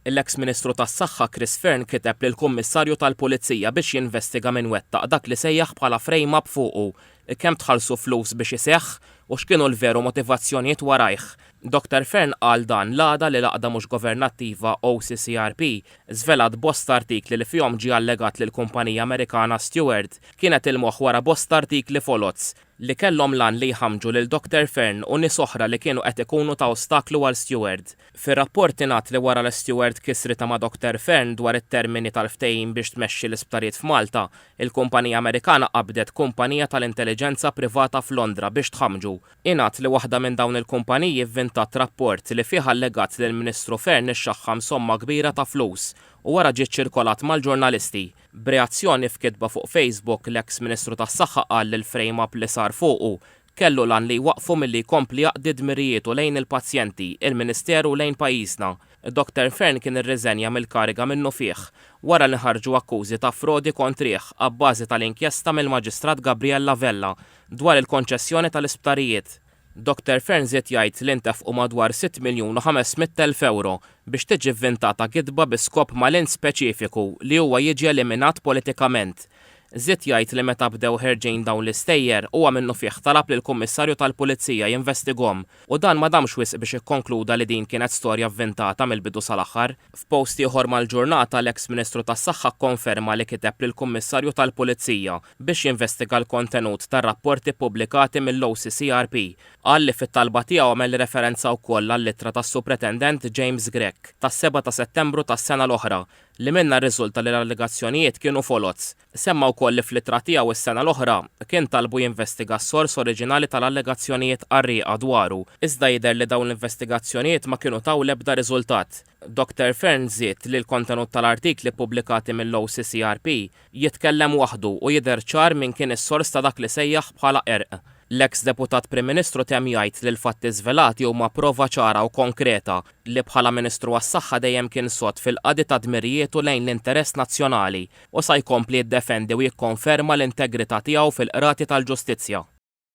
L-eks Ministru tas-Saħħa Chris Fearne kiteb lill-Kummissarju tal-Pulizija biex jinvestiga min wettaq dak li sejjaħ bħala frame-up fuqu, kemm tħallsu flus biex iseħħ u x'kienu l-veru motivazzjonijiet warajh. Dr Fearne qal dan l-għada li l-għaqda mhux governattiva OCCRP żvelat bosta artikli li fihom ġie allegat li l-kumpanija Amerikana Steward kienet il-moħħ wara bosta artikli foloz li kellhom l-għan li jħammġu lil Dr Fearne u nies oħra li kienu qed ikunu ta' ostaklu għal Steward. Fir-rapport ingħad li wara li Steward kisritha ma' Dr Fearne dwar it-termini tal-ftehim biex tmexxi l-isptarijiet f'Malta, il-kumpanija Amerikana qabdet kumpanija tal-intelliġenza privata f'Londra biex tħammġu. Ingħad li waħda minn dawn il-kumpaniji vvintat rapport li fih allegat li l-Ministru Fearne ixxaħħam somma kbira ta' flus u wara ġie ċċirkolat mal-ġurnalisti. B'reazzjoni f'kitba fuq Facebook, l-eks Ministru tas-Saħħa qal li l-frame-up li sar fuqu kellu l-għan li jwaqqfu milli jkompli jaqdi dmirijietu lejn il-pazjenti, il-Ministeru u lejn pajjiżna. Dr Fearne kien irriżenja mill-kariga minnufih wara li nħarġu akkużi ta' frodi kontrih abbażi tal-inkjesta mill-Maġistrat Gabriella Vella dwar il-konċessjoni tal-isptarijiet. Dr Fearne żied jgħid li ntefqu madwar 6,500,000 ewro biex tiġi vvintata gidba bi skop malinn speċifiku li huwa jiġi eliminat politikament. Żied jgħid li meta bdew ħerġin dawn l-istejjer huwa minnufih talab lill-Kummissarju tal-Pulizija jinvestighom u dan ma damx wisq biex ikkonkluda li din kienet storja vvintata mill-bidu sal-aħħar. F'post ieħor mal-ġurnata l-eks Ministru tas-Saħħa kkonferma li kiteb lill-Kummissarju tal-Pulizija biex jinvestiga l-kontenut tar-rapporti ppubblikati mill-OCCRP. Qal li fit-talba tiegħu għamel referenza wkoll għall-ittra tas-Supretendent James Grech tas-sebgħa ta' Settembru tas-sena l-oħra li minnha rriżulta li l-allegazzjonijiet kienu foloz. Semma wkoll li fl-ittra tiegħu s-sena l-oħra kien talbu jinvestiga s-sors oriġinali tal-allegazzjonijiet qarrieqa dwaru, iżda jidher li dawn l-investigazzjonijiet ma kienu taw l-ebda riżultat. Dr Fearne żied li l-kontenut tal-artikli ppubblikati mill-OCCRP jitkellem waħdu u jidher ċar min kien is-sors ta' dak li sejjaħ bħala qerq. L-eks Deputat Prim Ministru temm jgħid li l-fatti żvelati huma prova ċara u konkreta li bħala Ministru għas-Saħħa dejjem kien sod fil-qadi ta' dmirijietu lejn l-interess nazzjonali u sa jkompli jiddefendi u jikkonferma l-integrità tiegħu fil-qrati tal-ġustizzja.